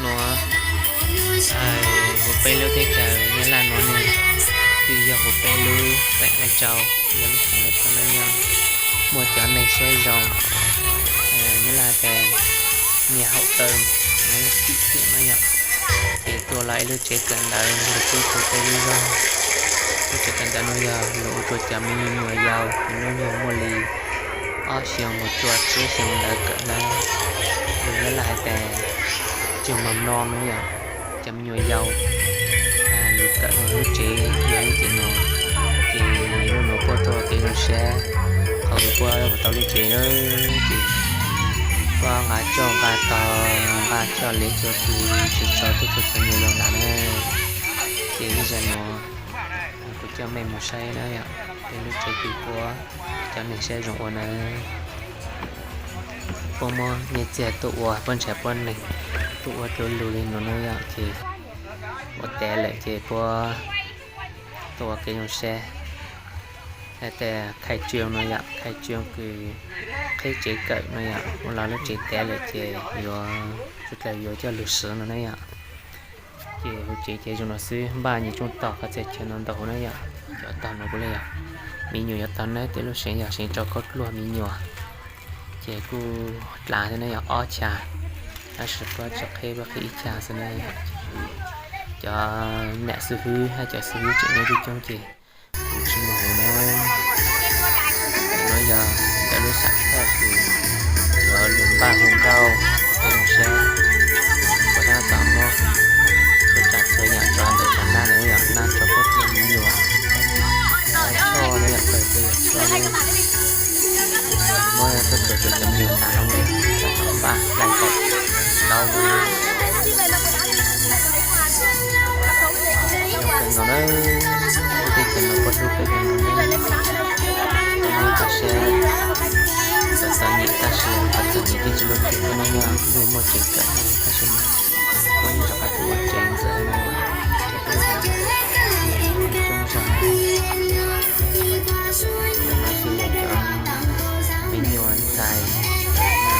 Nuav, huv peb lub teb chaws Nyab Laj nuav ne, twb yog huv peb lub teem Laij Tsau, yog lub xeev Laij Tsau nuav yog muaj cov neeg siab zoo, Nyab Laj tas nyias haum taw, txim txiam nuav yom. Ces tuaj los ib lub tsev kawm ntawv lug pub rua peb lub zog, lub tsev kawm ntawv nuav yog lug ua rua cov me nyuam yaus lub nyuag muaj li ob xyoo mus rua tsib xyoo ntawd kawm na. Lug Nyab Laj has tas trường mầm non nuav yom, cov me nyuam yaus lug kawm lub tsev yog lub tsev nuav. Ces lub nuav puab tuaj ua kev zoo siab, qhov uas puab ua tau lub tsev na, ces puab nqa txuj nqa tog, nqa txhua lev txhua tug tsis tso tuaj rua cov me nyuam yaus ntawd na. Ces lub zog nuav kuv coj mej mus saib na yom, peb lub tsev kws puab cov neeg siab zoo ua na. Puab muab nyiaj txiag tuaj ua, puab nrhiav puab neeg tuaj ua du lug li nuav na yom, ces ua tas lawm ces puab tuaj ua kev zoo siab. Has tas khai trương nuav yom, khai trương kws qheb tsev kawm nuav yom, ua los lub tsev tas lawm ces yuav, sawv dlawg yuav coj lug swv nuav na yom. Ces huv tsev ces zoo nuav xwb, npaj nyias tsooj tog qhov txhia chaw ntau ntau huv na yom. Cov tog nuav kuj le yog me nyuam yuav tog na, tej lub seem yog seem rau khaub dluag me nyuam, ces kuj dlav thiab na yog ob chav, tab sis puab tsis qheb, puab qheb ib chav xwb na. Cov nam xib hwb hab cov xib hwb tseem nyob coob coob ces kuv tsis muaj huv na. Nuav yog ntawm lub sam phaj kws yuav lug npaj hu nkauj, kev zoo siab, puab tab tom muab txhua tsav txhua yam tso ntawm cov nab na yom, nab tso khaub dluag me nyuam, nab choj na yom, tawg tej yog choj na, muab tuaj txhua tsav txhua yam tas lawm, tab tom npaj laij kaum laub na. Zoo kawg nkaus na, lub teb chaws no puab hlub peb kawg nkaus na. Puab muaj txoj sia, txom txom nyem tab sis qhov txom nyem twb tsis muaj tsev kawm na yom, yeej muaj tsev kawm na tab sis mas puab yeej rov qab tuaj ua tsev ntxiv na, ces peb yeej coob zog. Cov no ces yog cov me nyuam ntxhais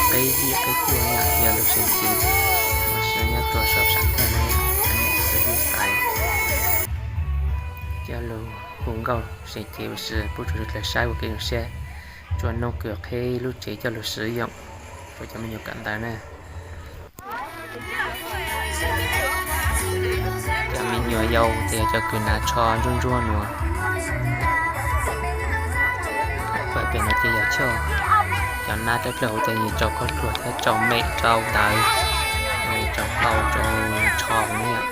qeb yim qeb cuaj na, yog lub seem xiv uas nyob rua saum sam phaj na, cov nam xib hwb xaiv coj lug hu nkauj seem cev ua si pub rua sawv dlawg saib ua kev zoo siab, tsuas noog kws qheb lub tsev coj lug swv yoom rua cov me nyuam kawm ntawv na. Cov me nyuam yaus ces yog cov kws hnav tsho ntsuab ntsuab nuav. Pem no ces yog choj, cov nab dawb dawb huv ces yog rau khaub dluag thiab rau mem rau ntawv, rau hau rau tsho huv na yom.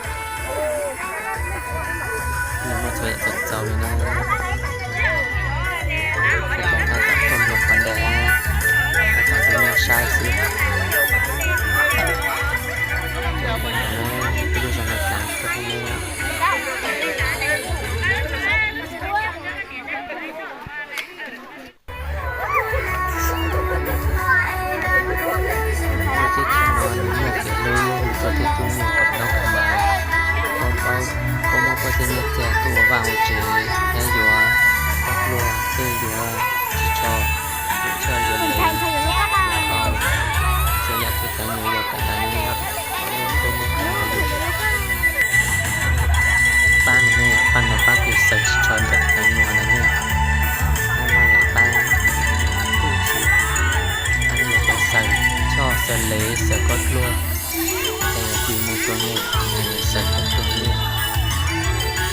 Nws muaj txhua yam txaus txaus li na. Sawv dlawg tab tom tuaj mus qhov ntawd, tab tom tuaj nyob saib xwb. Cov no, peb lub zog no dlav rau hauv no. Lub teb chaws no nws muaj kev hlub, nws txhua tus tub nyuag kawm ntaub kawm ntawv, puab muab puab tej nyiaj txiag tuaj ua vaj ua tsev, thiab yuav khaub dluag, tej yuav ris tsho, yuav choj yuav lev, yuav hau, txhua yam rau cov nyuam yaus kawm ntawv no yog puab muab kawm ntawv. Pab no ne, pab no pab kws xaws ris tsho ntawm cov nyuam ntawd ne. Pab no yog pab, pab no yog cov xaws choj xaws lev xaws khaub dluag, ces yog kws mus rua nyuam xaws khaub dluag ne.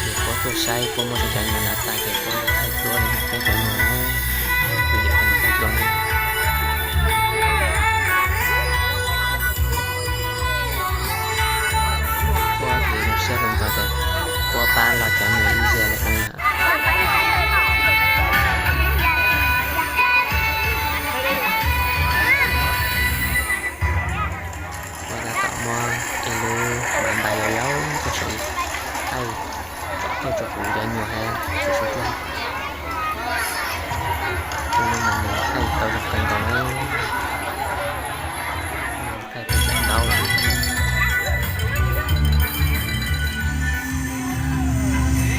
Ces puab tuaj saib puab muab cov nyuam hnav tas ces puab thaij duab li peb cov nyuam na, kuv yawm thaij duab ne. Puab kev zoo siab kawg nkaus tas puab pab los cov nyuam ib zaug lawm na. Puab tab tom muab ib lub npav npav yau yau tuaj saum, thaij tsom tuaj rau kuv cov nyuam hab tsuas sawv dlawg. Tus no mas nws thaij tau zoo kawg nkaus na. Thaij tau tsam ntaub lawm.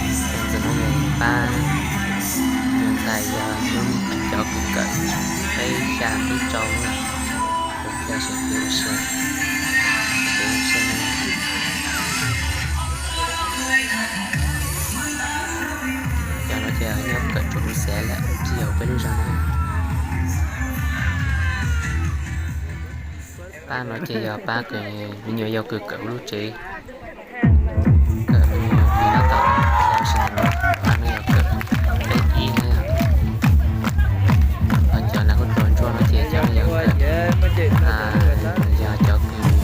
Tus ntawm no yog pab, tus ntxhais yog hnub cov kws kawm peb xya peb rau na, kuv tau seem kev ua si, kev ua si. Peb lub zos no, pab no ces yog pab kws me nyuam yaus kws kawm lub tsev, kawm me nyuam kws nyob tom, pab no yog kawm peb ib na. Ho cov nav kub tua ntsuab no ces cov yog kawm, yog cov kws,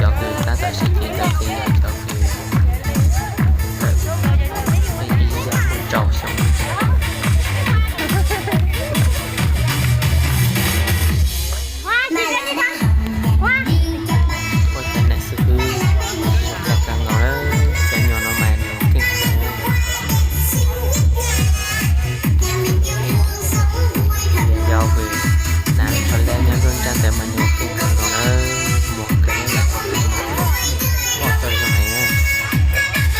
cov kws tab tom sib cev ntawd ces yog cov kws kawm peb ib yog muaj rau xyoo. Ua cov niam xib hwb, cov kawg nkaus na, cov nyuam no mas nws keej kawg. Yog kws nav tso leb nyob nruab nrab ntawd mas nws keej kawg nkaus na, muag kawg na, ua tau zoo heev na.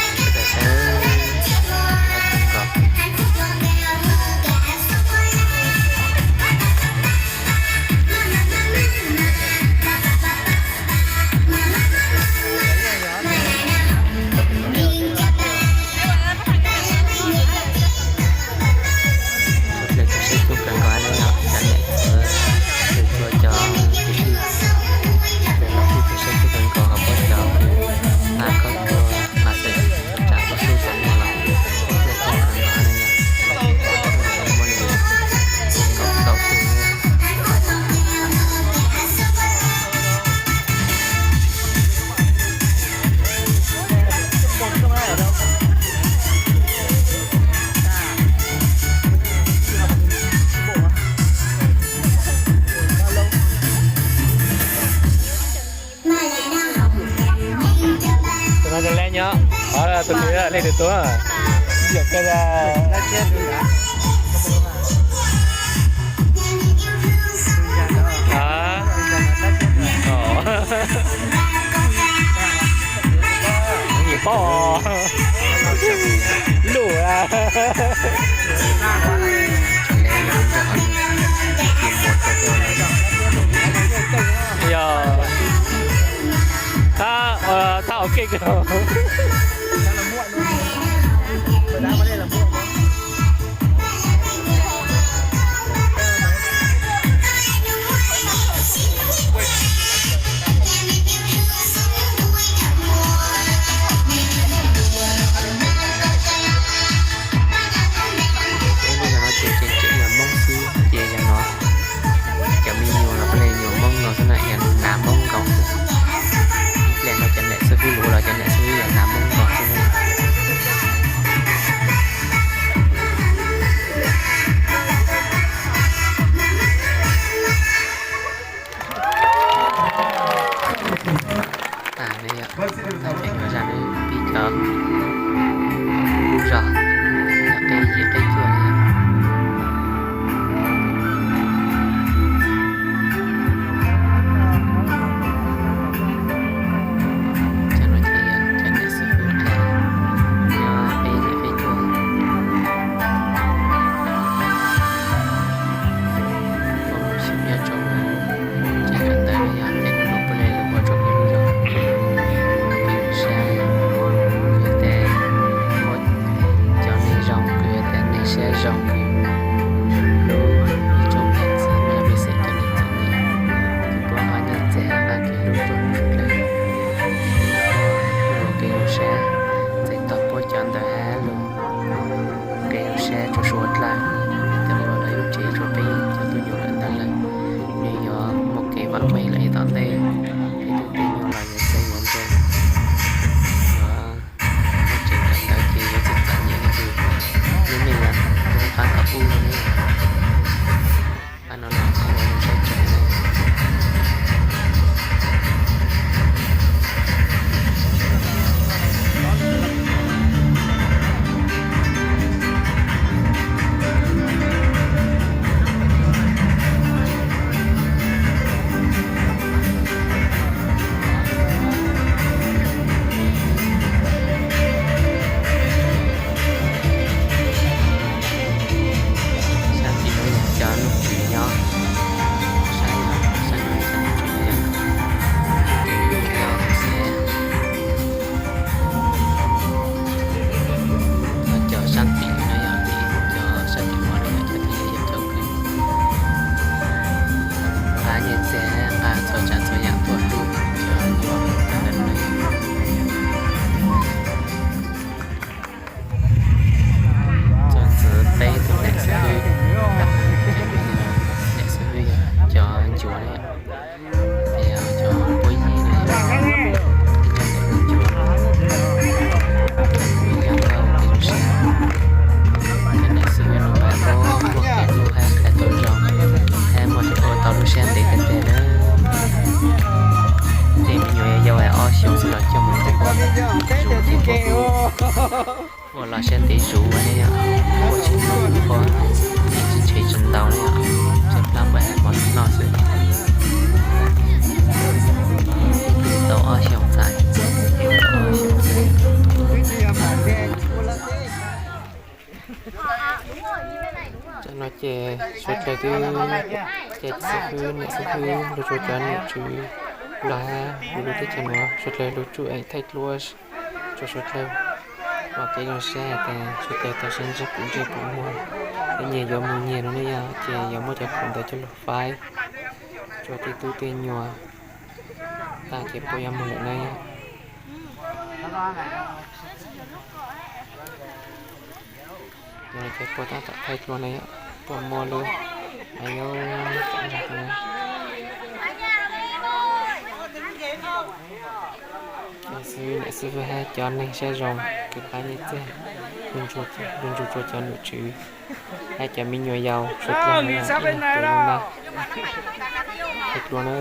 Sawv daws saib, kawg nkaus. Sawv daws saib coob kawg nkaus na yom, cov niam cov txiv, cov kwv tij, cov los kuj saib coob kawg nkaus hauv pab cov kws nqa khob tua, nqa txhais tau tsam tau xyuj tau muag los, coob kawg nkaus na yom. Muaj li kaum tau tus. Tus no tus lej nyob, tus kwv lej tus tuaj, yam kawg. Nim poj luj. Yog thab, thab ua ke kawg. Peb lub zos no ces tseem tseem yog Hmoob xwb ces yog no cov me nyuam los puav leej nyuam Hmoob nkaus xwb na, yog nav Hmoob nkaus xwb. Ib pliag no cov niam xib hwb los cov niam xib hwb yog nav Txog nqa txhua tsav txhua yam tuaj rub cov nyuam ntawm no. Txog ntxov teb tus niam xib hwb, niam xib hwb yog cov ncuav na yom, yog cov puab yig na yom, ib tsoom niam ncuav, yog nkauj ib lub sab. Cov niam xib hwb no mas muaj kev hlub thiab qhia tau zoo, thiab muaj ua tau lub siab ntev tiag tiag na. Tej me nyuam yaus ob xyoos xwb los coj mus ua, ua lub siab ntev zuj zus ne yom, ua tsis tau ua, tsis ntshe tsis ntau ne yom, tsis plab npam hais mov noj xwb. Tau ob xyoos txais, tau ob xyoos txais. Tam no ces suav dlawg twb, ces xib hwb, niam xib hwb nrog rau cov nom tswv los hab lub teb chaws nuav, suav dlawg lug tsuj eem thaij duab rua suav dlawg, ua kev zoo siab hais tias suav dlawg tau sib ntsib puv ntsej puv muag, es nyias yuav mus nyias lug ne yom, ces yuav muab cov khoom ntawd coj lug faib rua tej tub tej nyuam tag ces puab yuav mus lawm na yom. Ces puab tab tom thaij duab na yom, puab muab lub, xib, niam xib hwb hab cov neeg siab zoo kwv pab nyiaj txiag, lug nrug rua cov nom tswv hab cov me nyuam yaus suav dlawg na, ib leeg tus lub na, thaij duab na.